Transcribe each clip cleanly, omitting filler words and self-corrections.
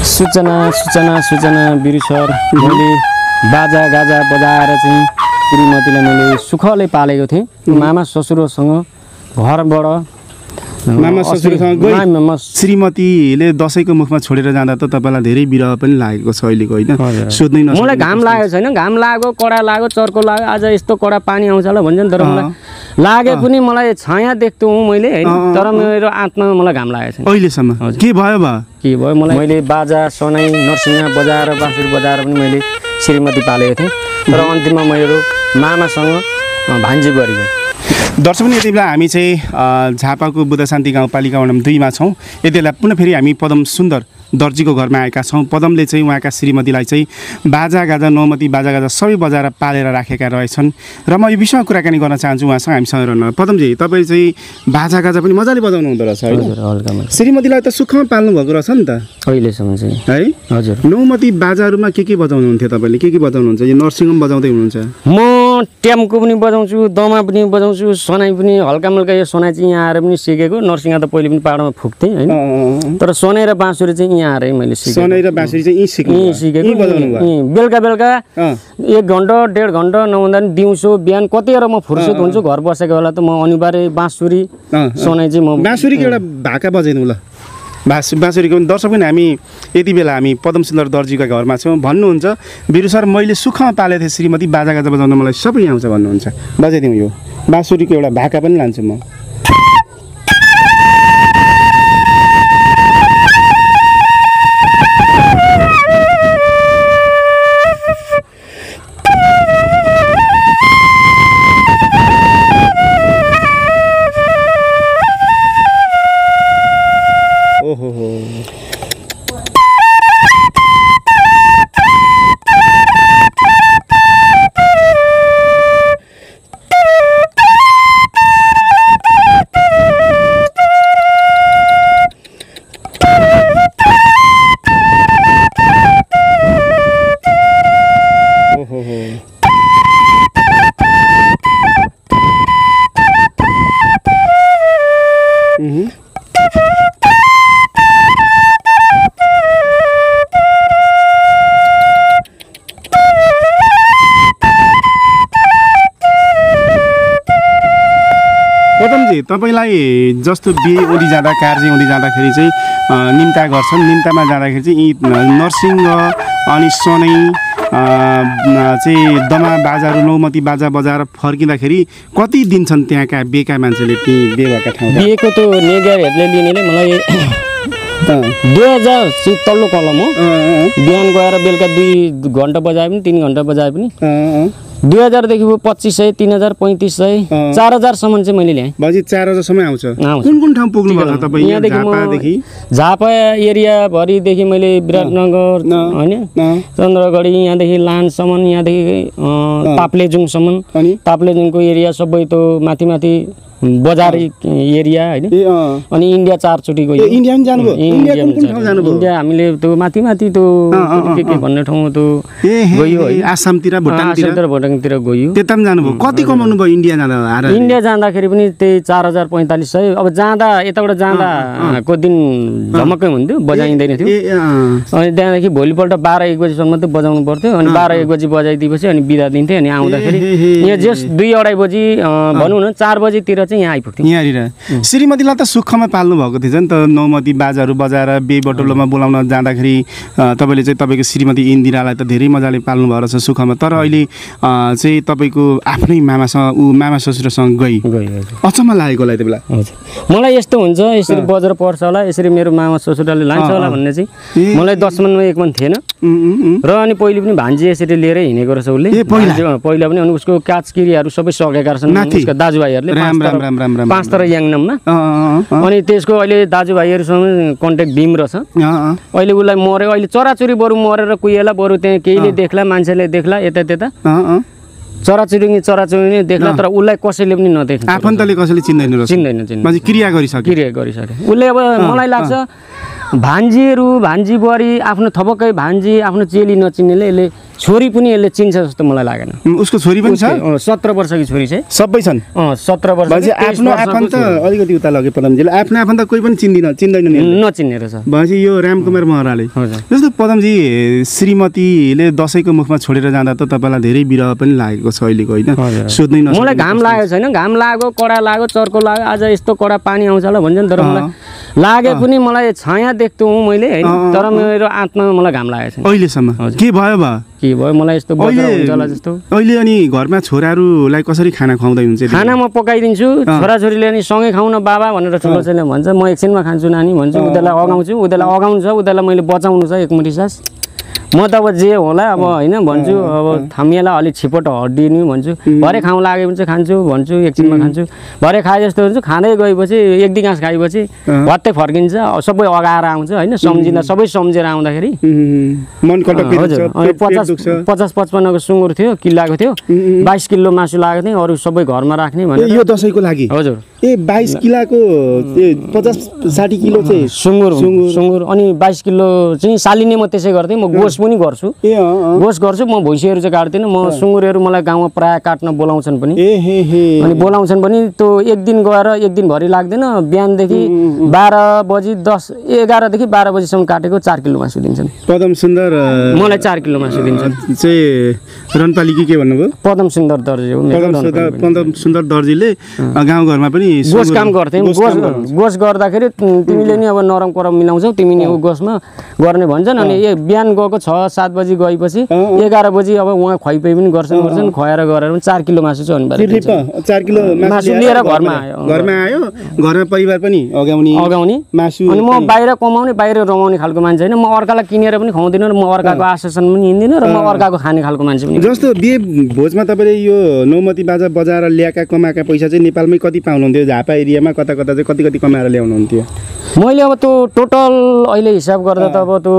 सूचना बिरु सर मैले बाजा गाजा बजाएर चाहिँ श्रीमतीलाई मैले सुखले पालेको थिएँ मामा ससुरसँग घरबाट मामा ससुरसँग गई श्रीमतीले दशैंको मुखमा छोडेर जाँदा त तपाईलाई धेरै बिरह पनि लागेको छ अहिलेको हैन सोध्नै नसक्नु मलाई घाम लागेको छैन घाम लाग्यो कडा लाग्यो चर्को लाग्यो आज यस्तो कडा पानी आउँछ होला भन्छन् तर मलाई लागे पनि मलाई छाया देख्छु मैले हैन तर मेरो आत्मामा मलाई घाम लागेको छैन अहिलेसम्म के भयो मलाई मैले बाजा सनाई नरसिंह बजाएर बाँसुरी बजाएर पनि मैले श्रीमती पालेको थिएँ तर अन्तिममा मेरो मामासँग भान्जी गरी गएँ दर्शक पनि यति बेला हामी चाहिँ झापाको बुद्ध शान्ति गाउँपालिका वडा 2 मा छौँ। यति बेला पुनः फेरि हामी पदम सुन्दर दर्जीको घरमा आएका छौँ। पदमले चाहिँ उहाँका श्रीमतीलाई चाहिँ बाजा गाजा नौमती बाजा गाजा सबै बजाएर पालेर राखेका रहेछन् र म यो विषयमा कुराकानी गर्न चाहन्छु उहाँसँग हामीसँग रहन। पदमजी तपाईँ चाहिँ बाजा गाजा पनि मजाले बजाउनु हुँदो रहेछ है श्रीमतीलाई त सुखमा पाल्नु भएको रहेछ नि त अहिलेसम्म चाहिँ है हजुर नौमती बाजाहरूमा के बजाउनुहुन्थ्यो तपाईँले के बजाउनुहुन्छ यो नरसिंह बजाउँदै हुनुहुन्छ म ट्याम्को पनि बजाउँछु दमा पनि बजाउँछु सनाई पनि हल्का मल्का यो सनाई चाहिँ यहाँ आएर पनि सिकेको नरसिंह त पहिले पनि पाहाडमा फुक्थेँ हैन तर सनाई र बाँसुरी चाहिँ यहाँ आएर मैले सिकेँ सनाई र बाँसुरी चाहिँ सिकेको बेलुका 1 घण्टा 1.5 घण्टा नहुँदा पनि दिउँसो बिहान कतिखेर म फुर्सद हुन्छु घर बसेको बेला त म अनिवार्य बाँसुरी सनाई चाहिँ म बाँसुरीको एउटा भाका बजाइदिउँ ल बाँसुरीको पनि दर्शक पनि हामी यति बेला हामी पदम सुन्दर दर्जीका घरमा छौँ भन्नुहुन्छ बिरु सर मैले सुखमा पालेको थिएँ श्रीमती बाजा गाजा बजाउन मलाई सबै आउँछ भन्नुहुन्छ बजाइदिउँ यो बाँसुरीको एउटा भाका पनि लान्छु म तपाईलाई जस्तो बिहे उडी जाँदा कार्य उडी जाँदाखेरि चाहिँ निम्ता गर्छन् निम्तामा जाँदाखेरि चाहिँ यी नरसिंह अनि सनै चाहिँ दमा बाजाहरू नौमती बाजा बजाएर फर्किँदाखेरि कति दिन्छन् त्यहाँका बेका मान्छेले ती बेवाका ठाउँ बिहेको त नेगारहरूले लिनेले मलाई 2000 चाहिँ तल्लो कलम हो बिहान गएर बेलुका 2 घण्टा बजाए पनि 3 घण्टा बजाए पनि 2000 देखि 2500 3000 3500 4000 सम्म चाहिँ मैले ल्याएँ बजी 4000 सम्म आउँछ कुन ठाउँ पुग्नु भएको तपाईँ यहाँ झापादेखि झापा एरिया भरिदेखि मैले विराटनगर हैन चन्द्रगढी यहाँदेखि लानसम्म यहाँदेखि ताप्लेजुङसम्म ताप्लेजुङको एरिया सबै त माथि बजार एरिया हैन अनि इन्डिया 4 चोटी गयो इन्डिया पनि जानुभयो इन्डिया कुन ठाउँ जानुभयो इन्डिया हामीले त्यो माथि त्यो के भन्ने ठाउँ त्यो गयो है आसामतिर भुटानतिर गयो त्यता पनि जानुभयो कति कमाउनु भयो इन्डिया जाँदा इन्डिया जाँदाखेरि पनि त्यही 4000 4500 अब जाँदा यताबाट जाँदा को दिन झमक्कै हुन्थ्यो बजाइँदैन थियो अनि त्यहाँदेखि भोलिपल्ट 12-1 बजीसम्म त बजाउनु पर्थ्यो अनि 12-1 बजी बजाइदिएपछि अनि बिदा दिन्थे अनि आउँदाखेरि यहाँ जस्ट 2-2.5 बजी भनौँ न 4 बजीतिर यहाँ आइपुग्थ्यो यहाँनिर श्रीमतीलाई त सुखमा पाल्नु भएको थियो नि त नौमती बाजाहरू बजाएर बे बटुलोमा बोलाउन जाँदाखेरि तपाईँले चाहिँ तपाईँको श्रीमती इन्दिरालाई त धेरै मजाले पाल्नु भएको रहेछ सुखमा तर अहिले चाहिँ तपाईँको आफ्नै मामा ससुरसँग गई अचम्म लागेकोलाई त्यो बेला मलाई यस्तो हुन्छ यसरी बजार पर्छ होला यसरी मेरो मामा ससुराले लान्छ होला भन्ने चाहिँ मलाई 10 मनमा 1 मन थिएन र अनि पहिले पनि भान्जी यसरी लिएर हिँडेको रहेछ उसले पहिला पनि अनि उसको काचकिरीहरू सबै सकेका रहेछन् उसका दाजुभाइहरूले 5 तर याङनाममा अनि त्यसको अहिले दाजुभाइहरूसँग कन्ट्याक्ट दिम रहेछ अहिले उसलाई मर्यो अहिले चराचुरी बरु मरेर कुहिएला बरु त्यहाँ केहीले देख्ला मान्छेले देख्ला यता त्यता चराचुरी देख्ला तर उसलाई कसैले पनि नदेख्छ आफन्तले कसैले चिन्दैन क्रिया गरिसके उसले अब मलाई लाग्छ भान्जीहरू भान्जी बुहारी आफ्नो थपक्कै भान्जी आफ्नो चेली नचिन्नेले यसले छोरी पनि यसले चिन्छ जस्तो मलाई लागेन। उसको छोरी पनि छ? 17 वर्षकी छोरी छ। सबै छन्? 17 वर्ष। आफ्नो आफन्त अलिकति उता लगे पदमजीले, आफ्नो आफन्त कोही पनि चिन्दैन नि? नचिन्ने रहेछ। भनेपछि यो रामकुमार महराले। जस्तो पदमजी श्रीमतीले दसैँको मुखमा छोडेर जाँदा त तपाईँलाई धेरै बिरह पनि लागेको छ अहिलेको, होइन? सोध्नै नसक्नु। मलाई घाम लागेको छैन, घाम लाग्यो, कडा लाग्यो, चर्को लाग्यो, आज यस्तो कडा पानी आउँछ होला भन्छ नि, तर मलाई लागे पनि मलाई छाया देख्छु मैले, होइन? तर मेरो आत्मामा मलाई घाम लागेको छैन अहिलेसम्म। के भयो के भयो मलाई यस्तो हुन्छ होला जस्तो। अहिले अनि घरमा छोराहरूलाई कसरी खाना खुवाउँदै हुन्छ? खाना म पकाइदिन्छु, छोराछोरीले अनि सँगै खाउन बाबा भनेर ठुलो छैन भन्छ, म एकछिनमा खान्छु नानी भन्छु, उनीहरूलाई अगाउँछु, उनीहरूलाई अगाउनु छ, उनीहरूलाई मैले बचाउनु छ एकमुठी सास। म त अब जे होला अब, होइन भन्छु, अब थामिएला अलिक छिपट हड्डिनु भन्छु, भरे खाउँ लागे भने चाहिँ खान्छु भन्छु, एकछिनमा खान्छु, भरे खाए जस्तो हुन्छ। खाँदै गएपछि एक दुई घाँस खाएपछि भत्तै फर्किन्छ, सबै अगाएर आउँछ, होइन? सम्झिँदा सबै सम्झेर आउँदाखेरि मन कटक। हजुर 50-55को सुँगुर थियो, किल्लाको थियो, 22 किलो मासु लागेको थियो, अरू सबै घरमा राख्ने भनेर। यो दसैँको लागि? हजुर। 22 किलोको 50-60 किलो चाहिँ सुँगुर अनि 22 किलो चाहिँ सालिने म त्यसै गर्थेँ। म गोस पनि गर्छु, गोस गर्छु, म भैँसीहरू चाहिँ काट्दिनँ। म सुँगुरहरू मलाई गाउँमा प्रायः काट्न बोलाउँछन् पनि, अनि बोलाउँछन् पनि त्यो एक दिन गएर एक दिनभरि लाग्दैन। बिहानदेखि 12 बजी 11 देखि 12 बजीसम्म काटेको 4 किलो मासु दिन्छन्। पदम सुन्दर मलाई 4 किलो मासु दिन्छन् चाहिँ रनपाली के भन्नुभयो? पदम सुन्दर दर्जी हो। पदम सुन्दर दर्जीले गाउँघरमा पनि गोस काम गर्थे। गोस गर्दाखेरि तिमीले नि अब नरम परम मिलाउँछौ, तिमी नि गोसमा गर्ने भन्छन्। अनि बिहान गएको 6-7 बजी गएपछि 11 बजी अब उहाँ खुवाइपाइ पनि गर्छन्, खुवाएर गरेर पनि 4 किलो मासु चाहिँ अनिवार्य। 4 किलो मासु लिएर घरमा आयो, घरमा परिवार पनि अगाउने मासु। अनि म बाहिर कमाउने बाहिर रमाउने खालको मान्छे होइन, म अर्कालाई किनेर पनि खुवाउँदिनँ र म अर्काको आश्वासन पनि हिँड्दिनँ र म अर्काको खाने खालको मान्छे पनि। जस्तो बिहे भोजमा तपाईँले यो नौमती बाजा बजाएर ल्याएका कमाएका पैसा चाहिँ नेपालमै कति पाउनुहुन्थ्यो? झापा एरियामा कता कता चाहिँ कति कमाएर ल्याउनुहुन्थ्यो? मैले अब त्यो टोटल अहिले हिसाब गर्दा त अब त्यो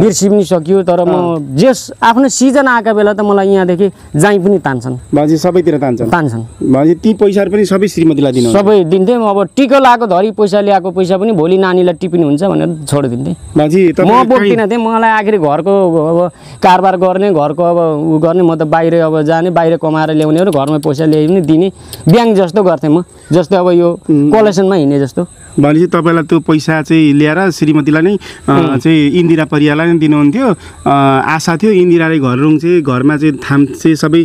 बिर्सि पनि सकियो, तर म जस आफ्नो सिजन आएका बेला त मलाई यहाँदेखि जाई पनि तान्छन्। बाजी सबैतिर तान्छन् बाजी। ती पैसाहरू पनि सबै श्रीमतीलाई दिनु? सबै दिन्थेँ। अब टिका लगाएको धरी पैसा ल्याएको पैसा पनि भोलि नानीलाई टिपिनी हुन्छ भनेर छोडिदिन्थेँ। बाजी म बोक्दिनँ थिएँ। मलाई आखिर घरको अब कारोबार गर्ने, घरको अब उ गर्ने, म त बाहिर अब जाने, बाहिर कमाएर ल्याउनेहरू, घरमा पैसा ल्याइ पनि दिने, ब्याङ्क जस्तो गर्थेँ म, जस्तो अब यो कलेक्सनमा हिँड्ने जस्तो। भनेपछि तपाईँलाई त्यो पैसा चाहिँ ल्याएर श्रीमतीलाई नै चाहिँ इन्दिरा परियालाई नै दिनुहुन्थ्यो। आशा थियो इन्दिराले घर रुङ्छे, घरमा चाहिँ थाम्चे, सबै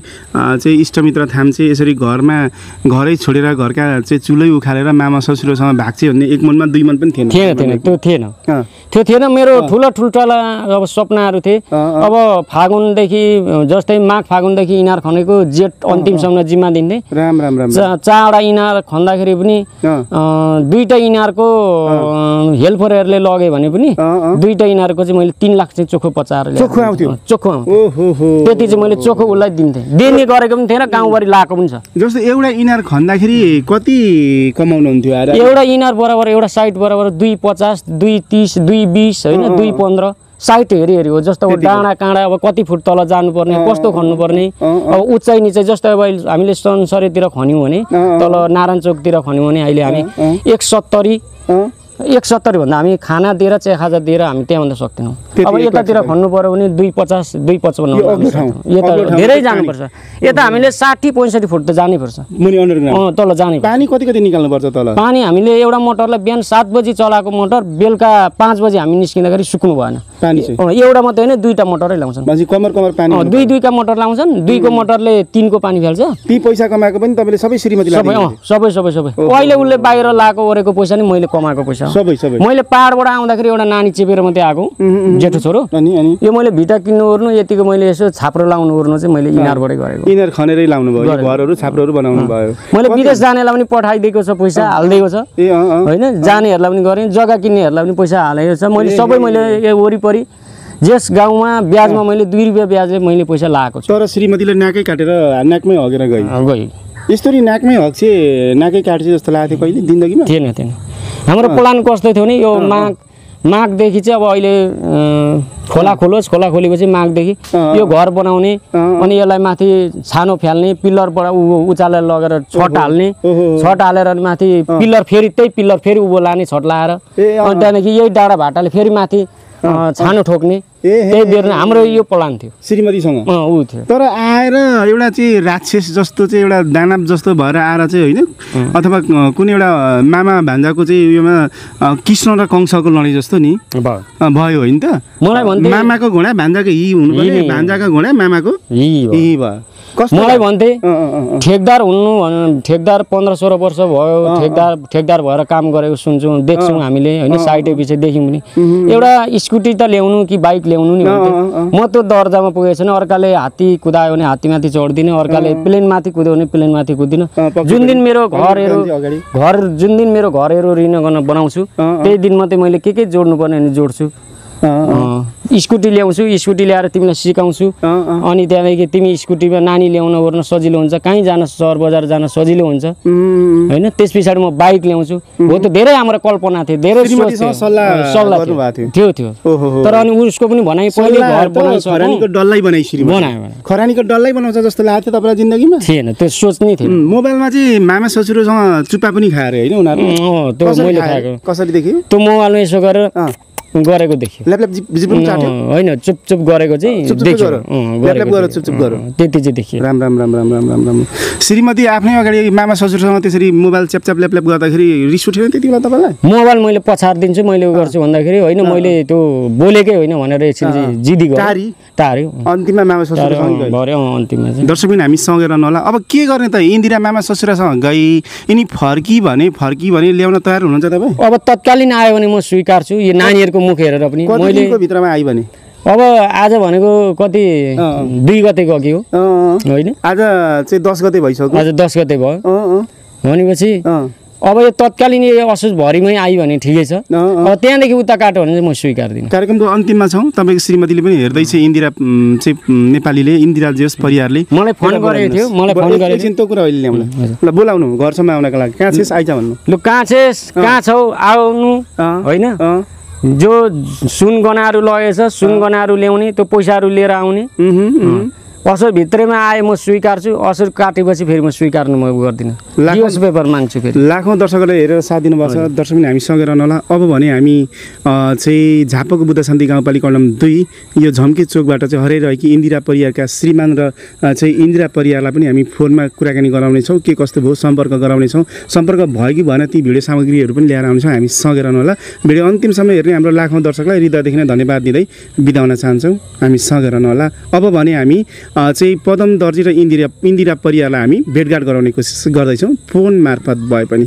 चाहिँ इष्टमित्र थाम्चे, यसरी घरै छोडेर घरका चाहिँ चुलै उखालेर मामा ससुरोसँग भाग्छे भन्ने एक मनमा दुई मन पनि थिएन? त्यो थिएन। मेरो ठुल्ठुला अब सपनाहरू थिए। अब फागुनदेखि जस्तै माघ फागुनदेखि इनार खनेको जेठ अन्तिमसम्म जिम्मा दिन्थेँ। राम राम राम। 4वटा इनार खन्दाखेरि पनि 2टा इनारको हेल्परहरूले लगे भने पनि 2टा इनारको चाहिँ मैले 3 लाख चाहिँ चोखो पचाएर चोखो आउँथ्यो। त्यति चाहिँ मैले चोखो उसलाई दिन्थेँ। दिने गरेको पनि थिएन, गाउँभरि लाएको पनि छ। जस्तो एउटा इनार खन्दाखेरि कति कमाउनुहुन्थ्यो? एउटा इनार बराबर, एउटा साइड बराबर 250, 230, 220 होइन, 215 साइट हेरी हो। जस्तो अब डाँडा काँडा अब कति फुट तल जानुपर्ने, कस्तो खन्नुपर्ने, अब उचाइ निचाइ। जस्तो अब हामीले सनसरीतिर खन्यौँ भने, तल नारायण चोकतिर खन्यौँ भने अहिले हामी 170 भन्दा हामी खाना दिएर चियाखाजा दिएर हामी त्यहाँभन्दा सक्दैनौँ। अब यतातिर खन्नु पऱ्यो भने 250, 255 यता धेरै जानुपर्छ। यता हामीले 60-65 फुट त जानै पर्छ तल जाने। पानी कति निकाल्नुपर्छ तल? पानी हामीले एउटा मोटरलाई बिहान 7 बजी चलाएको मोटर बेलुका 5 बजी हामी निस्किँदाखेरि सुक्नु भएन। एउटा मात्रै होइन, 2टा मोटरै ल्याउँछन्। कमर पानी 2-2का मोटर ल्याउँछन्। 2को मोटरले 3को पानी फाल्छ। ती पैसा कमाएको पनि तपाईँले सबै श्रीमतीलाई? सबै। अहिले उसले बाहिर लाएको ओरेको पैसा नि मैले कमाएको पैसा। मैले पहाडबाट आउँदाखेरि एउटा नानी चेपेर मात्रै आएको, जेठो छोरो। यो मैले भिटा किन्नु ओर्नु, यतिको मैले यसो छाप्रो लाउनु ओर्नु चाहिँ मैले इनारबाटै गरेको। इनार खनेरै लाउनु भयो, घरहरू छाप्रोहरू बनाउनु भयो। मैले विदेश जानेलाई पनि पठाइदिएको छ, पैसा हालिदिएको छ होइन। जानेहरूलाई पनि गरेँ, जग्गा किन्नेहरूलाई पनि पैसा हालेको छ। मैले सबै मैले वरिपरि जस गाउँमा ब्याजमा मैले 2 रुपियाँ ब्याजले मैले पैसा लगाएको छु। तर श्रीमतीले नाकै काटेर नाकमै हगेर गई। यसरी नाकमै हग्छे, नाकै काट्छ जस्तो लाग्थ्यो कहिले जिन्दगीमा? थिएन। हाम्रो प्लान कस्तो थियो भने यो माघदेखि चाहिँ अब अहिले खोला खोलेपछि माघदेखि यो घर बनाउने, अनि यसलाई माथि छानो फ्याल्ने, पिल्लरबाट उचालेर लगेर छट हाल्ने, छट हालेर अनि माथि पिल्लर फेरि उँभो लाने छट लाएर, अनि त्यहाँदेखि यही डाँडा भाटाले फेरि माथि छानो ठोक्ने त्यही बेर हाम्रो यो प्लान थियो श्रीमतीसँग ऊ थियो। तर आएर एउटा चाहिँ राक्षस जस्तो चाहिँ एउटा दानव जस्तो भएर आएर चाहिँ होइन अथवा कुनै एउटा मामा भान्जाको चाहिँ उयोमा कृष्ण र कंसको लडाइँ जस्तो नि भयो होइन त। मलाई भन्थे मामाको घोडा भान्जाको हि हुनु पर्यो, भान्जाको घोडा मामाको हि भयो। मलाई भन्थे ठेकदार हुनु, ठेकदार 15-16 वर्ष भयो ठेकदार भएर काम गरेको सुन्छौँ देख्छौँ हामीले होइन, साइडै पछि देख्यौँ पनि। एउटा स्कुटी त ल्याउनु कि बाइक ल्याउनु नि भन्थे। म त्यो दर्जामा पुगेको छैन। अर्काले हात्ती कुदायो भने हात्तीमाथि चढ्दिनँ, अर्काले प्लेनमाथि कुद्यो भने प्लेनमाथि कुद्दिनँ। जुन दिन मेरो घरहरू रिनोभेसन बनाउँछु त्यही दिन मात्रै मैले के जोड्नु पर्ने भने जोड्छु। स्कुटी ल्याउँछु, स्कुटी ल्याएर तिमीलाई सिकाउँछु, अनि त्यहाँदेखि तिमी स्कुटीमा नानी ल्याउन ओर्न सजिलो हुन्छ, कहीँ जान सहर बजार जान सजिलो हुन्छ होइन। त्यस पछाडि म बाइक ल्याउँछु। हो त धेरै हाम्रो कल्पना थियो, धेरै सल्लाह थियो। तर अनि उसको पनि भनाइ पहिले घर खरानीको डल्लै खरानीको डल्लै बनाउँछ जस्तो लाग्थ्यो तपाईँलाई जिन्दगीमा? थिएन, त्यो सोच नै थियो। मोबाइलमा चाहिँ मामा ससुरोसँग चुप्पा पनि खाएर होइन उनीहरू? त्यो मैले खाएको कसरी देख्यो? त्यो मोबाइलमा यसो गरेर गरेको देख्यो होइन, चुपचुप गरेको चाहिँ त्यति चाहिँ देखियो। राम्रो। श्रीमती आफ्नै अगाडि मामा ससुरसँग त्यसरी मोबाइल च्यापच्याप ल्यापल्याप गर्दाखेरि रिस उठेन त्यति बेला तपाईँलाई? मोबाइल मैले पछारिदिन्छु, मैले उ गर्छु भन्दाखेरि होइन, मैले त्यो बोलेकै होइन भनेर एकछिन चाहिँ जिदी तार्यो। अन्तिममा मामा ससुरसँग भर्यो अन्तिममा चाहिँ। दर्शक पनि हामी सँगै रहनु होला। अब के गर्ने त? इन्दिरा मामा ससुरासँग गई यिनी फर्की भने ल्याउन तयार हुनुहुन्छ तपाईँ? अब तत्कालीन आयो भने म स्वीकार्छु। यो नानीहरूको मुख हेरेर पनि मैले भित्रमा आइ भने अब आज भनेको कति 2 गते गयो होइन, आज चाहिँ 10 गते भइसक्यो। आज 10 गते भयो भनेपछि अब यो तत्कालीन असोज भरिमै आयो भने ठिकै छ। अब त्यहाँदेखि उता काट्यो भने चाहिँ म स्वीकार्दिनँ। कार्यक्रमको अन्तिममा छौँ। तपाईँको श्रीमतीले पनि हेर्दैछ, इन्दिरा चाहिँ नेपालीले, इन्दिरा जेस परिवारले मलाई फोन गरेको थियो। त्यो कुरा अहिले ल्याउनु ल, बोलाउनु घरसम्म आउनको लागि। कहाँ छेस आइज भन्नु। ल कहाँ छेस, कहाँ छौ आउनु होइन। जो सुन गनाहरू लगेछ सुन गनाहरू ल्याउने, त्यो पैसाहरू लिएर आउने। असर भित्रैमा आए म स्वीकार्छु, असर काटेपछि फेरि म स्वीकार्नु म गर्दिनँ, डिभोर्स पेपर माग्छु फेरि। लाखौँ दर्शकहरूले हेरेर साथ दिनुभएको छ। दर्शक पनि हामी सँगै रहनु होला। अब भने हामी चाहिँ झापाको बुद्ध शान्ति गाउँपालिका वडा 2 यो झम्के चोकबाट चाहिँ हराइरहेकी इन्दिरा परिवारका श्रीमान र चाहिँ इन्दिरा परिवारलाई पनि हामी फोनमा कुराकानी गराउनेछौँ। के कस्तो भयो सम्पर्क गराउनेछौँ। सम्पर्क भयो कि भएन ती भिडियो सामग्रीहरू पनि ल्याएर आउनेछौँ। हामी सँगै रहनु होला। भिडियो अन्तिमसम्म हेर्ने हाम्रो लाखौँ दर्शकलाई हृदयदेखि नै धन्यवाद दिँदै बिदा हुन चाहन्छौँ। हामी सँगै रहनु होला। अब भने हामी चाहिँ पदम दर्जी र इन्दिरा परिवारलाई हामी भेटघाट गराउने कोसिस गर्दैछौँ फोन मार्फत भए पनि।